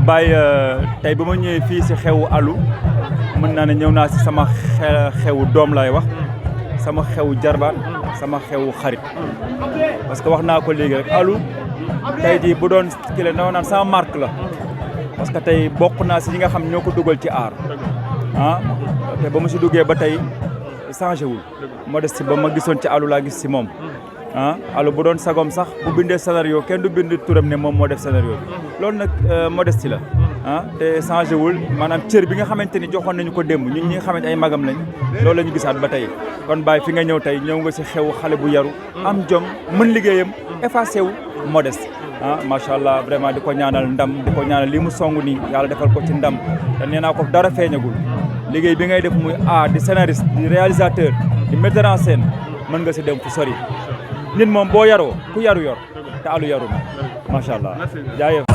Baye tey ba ma ñëwee fii si xewu Alou mën naa ne ñëw naa si sama xewu doom lay wax sama xewu jarbaat sama xewu xarit parce que wax naa ko léegi rek Alou tey jii bu doon kii la naan sama marque la parce que tey bokk naa si ñi nga xam ñoo ko dugal ci aar ah te ba mu si duggee ba tey changé wul modeste ba ma gisoon ci Alou laa gis si moom Alou bu doon sagom sax bu bindee scénario kenn du bind turam ne moom moo def scénario bi loolu nag modestie la te changé wul maanaam cër bi nga xamante ni joxoon nañu ko démb ñun ñi nga xamante ay magam lañ loolu la ñu gisaat ba tey kon Baye fi nga ñëw tey ñëw nga si xew xale bu yaru am jom mën liggéeyam effacé wu modeste macha allah vraiment di ko ñaanal ndam di ko ñaanal li mu song nii yàlla defal ko ci ndam te nee naa ko dara feeñagul liggéey bi ngay def muy di scénariste di réalisateur di metteur en scène mën nga si dem fu sori nit moom boo yaroo ku yaru yor te Alou yaru na macha allah jaayëf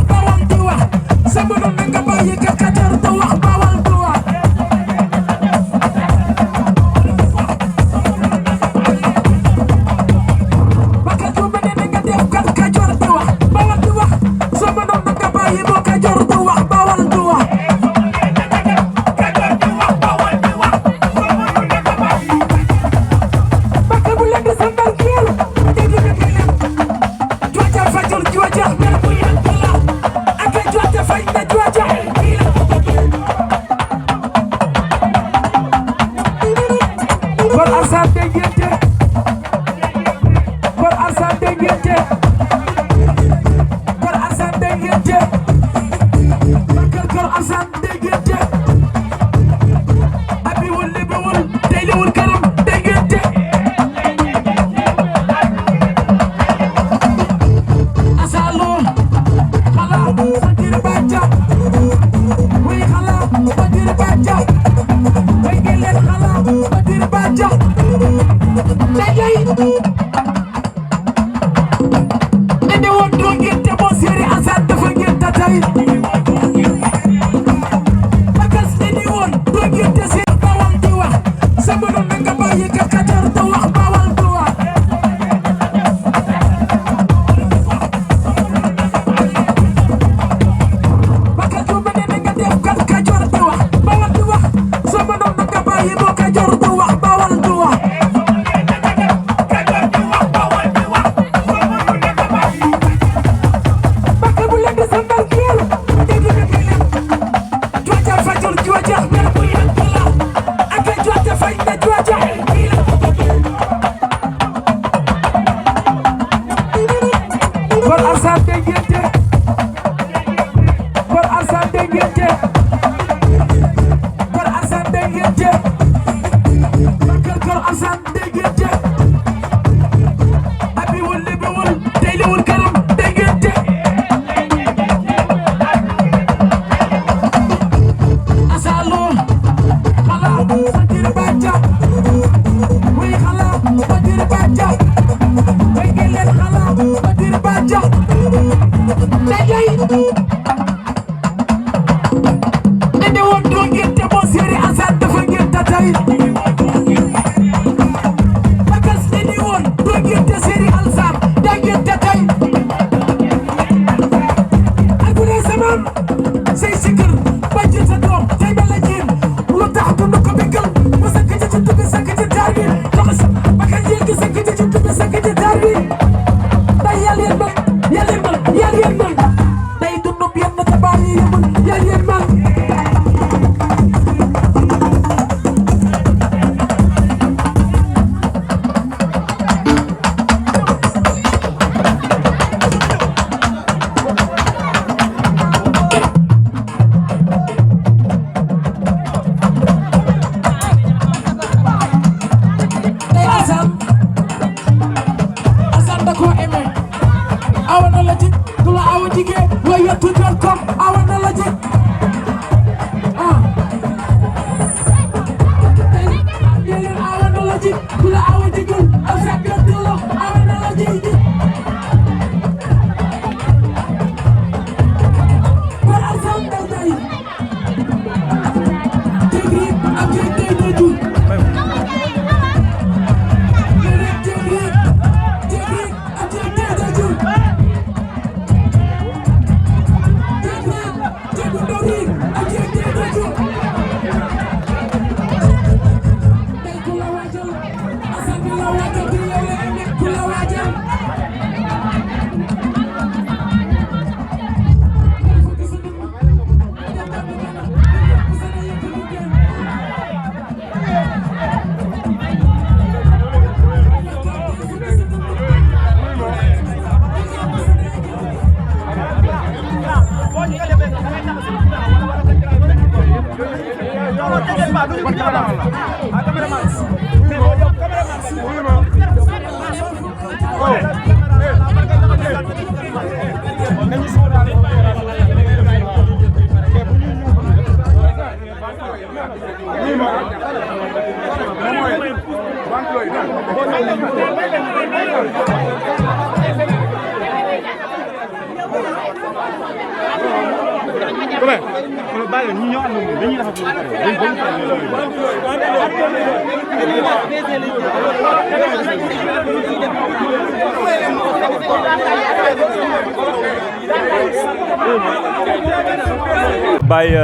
Baye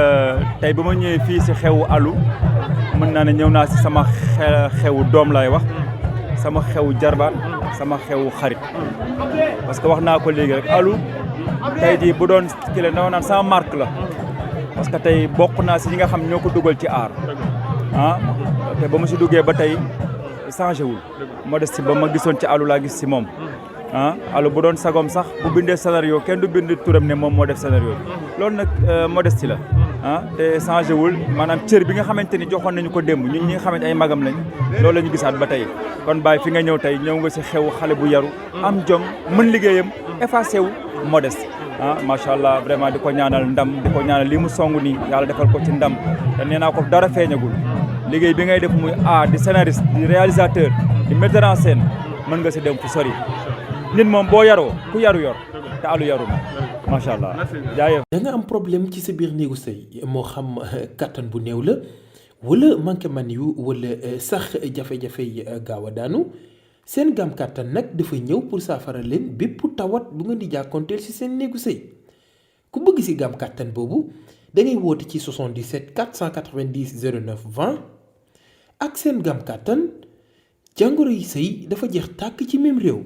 tey ba ma ñëwee fii si xewu Alou mën naa ne ñëw naa si sama xewu doom lay wax sama xewu jarbaat sama xewu xarit parce que wax naa ko léegi rek Alou tey jii bu doon kii la dama naan sama marque la parce que tey bokk naa si ñi nga xam ñoo ko dugal ci aar te ba ma si duggee ba tey changé wul Modesty ba ma gisoon ci Alou laa gis si moom Alou bu doon sagom sax bu bindee scénario kenn du bind turam ne moom moo def scénario bi loolu nag Modesty la te changé wul maanaam cër bi nga xamante ni joxoon nañu ko démb ñun ñi nga xamante ay magam lañ loolu la ñu gisaat ba tey kon Baye fi nga ñëw tey ñëw nga si xew xale bu yaru am jom mën liggéeyam effacé wu Modesty macha allah vraiment di ko ñaanal ndam di ko ñaanal li mu song nii yàlla defal ko ci ndam te nee naa ko dara feeñagul liggéey bi ngay def muy di scénariste di réalisateur di metteur en scène mën nga si dem fu sori nit moom boo yaroo ku yaru yor te Alou yaru na macha allah jaayef da nga am problème ci sa biir néegu sëy moo xam kattan bu néew la wala manqué man yu wala sax jafe-jafe yi gaaw a daanu seen gaam kattan nag dafa ñëw pour saafara leen bépp tawat bu ngeen di jàkkoonteel ci seen néegu sëy ku bëgg ci gaam kattan boobu da ngay woote ci 77 490 09 20 ak seen gaam kattan jàngoro yi sëy dafa jeex tàkk ci même réew.